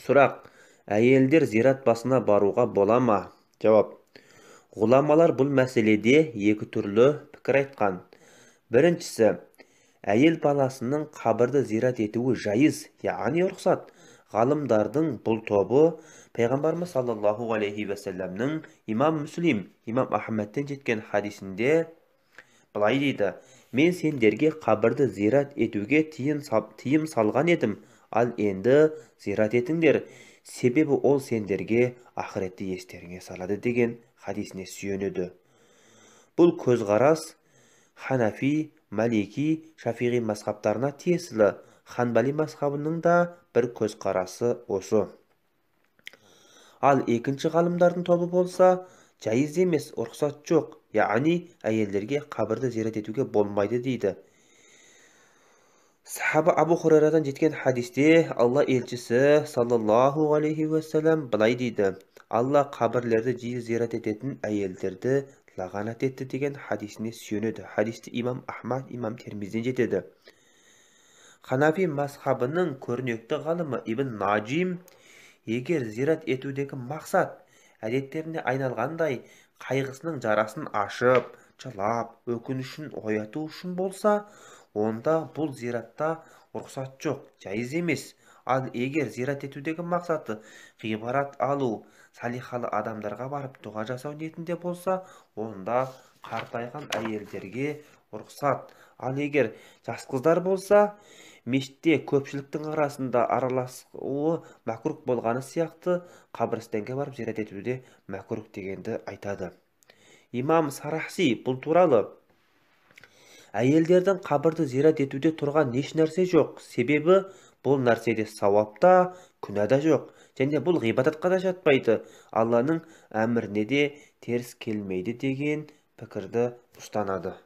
Сұрақ: әйелдер зират басына баруға бола ма? Жауап: ғұламалар бұл мәселеде екі түрлі пікір айтқан. Біріншісі, әйел баласының қабірді зират етуі жайыз, яғни рұқсат. Ғалымдардың бұл тобы Пайғамбарымыз саллаллаху алейхи уассаламның Имам Мүслим, Имам Ахмедтен жеткен хадисінде былай дейді: мен сендерге қабірді зират етуге тыйым салған едім, ал енді зират етіңдер, себебі ол сендерге ақыретті естеріңе салады деген хадисіне сүйенеді. Бұл көзқарас Ханафи, Малики, Шафиғи мазхабтарына тиесілі. Ханбали мазхабының да бір көзқарасы осы. Ал екінші ғалымдардың тобы болса, жайыз емес, рұқсат жоқ, яғни әйелдерге қабірді зират етуге болмайды дейді. Сахаба Абу Хурайрадан жеткен хадисте Алла елшісі саллаллаху алейхи уассалам былай дейді: Алла қабірлерді жиі зират ететін әйелдерді лағанат етті деген хадисіне сүйенеді. Хадисті Имам Ахмад, Имам Термизден жетеді. Ханафи мазхабының көрнекті ғалымы Ибн Наджим, егер зират етудегі мақсат әдеттеріне айналғандай қайғысының жарасын ашып, жылап, өкінішін ояту үшін болса, онда бұл зиратта рұқсат жоқ, жайыз емес. Ал егер зират етудегі мақсаты ғибрат алу, салихалы адамдарға барып дұға жасау ниетінде болса, онда қартайған әйелдерге рұқсат. Ал егер жас қыздар болса, мешітте көпшіліктің арасында араласуы мәкрух болғаны сияқты, қабірстанға барып зират етуде мәкрух дегенді айтады. Имам Сарахси бұл туралы: әйелдердің қабірді зират етуде тұрған еш нәрсе жоқ, себебі бұл нәрседе сауап та, күнә да жоқ, және бұл ғибадатқа да жатпайды, Алланың әміріне де теріс келмейді деген пікірді ұстанады.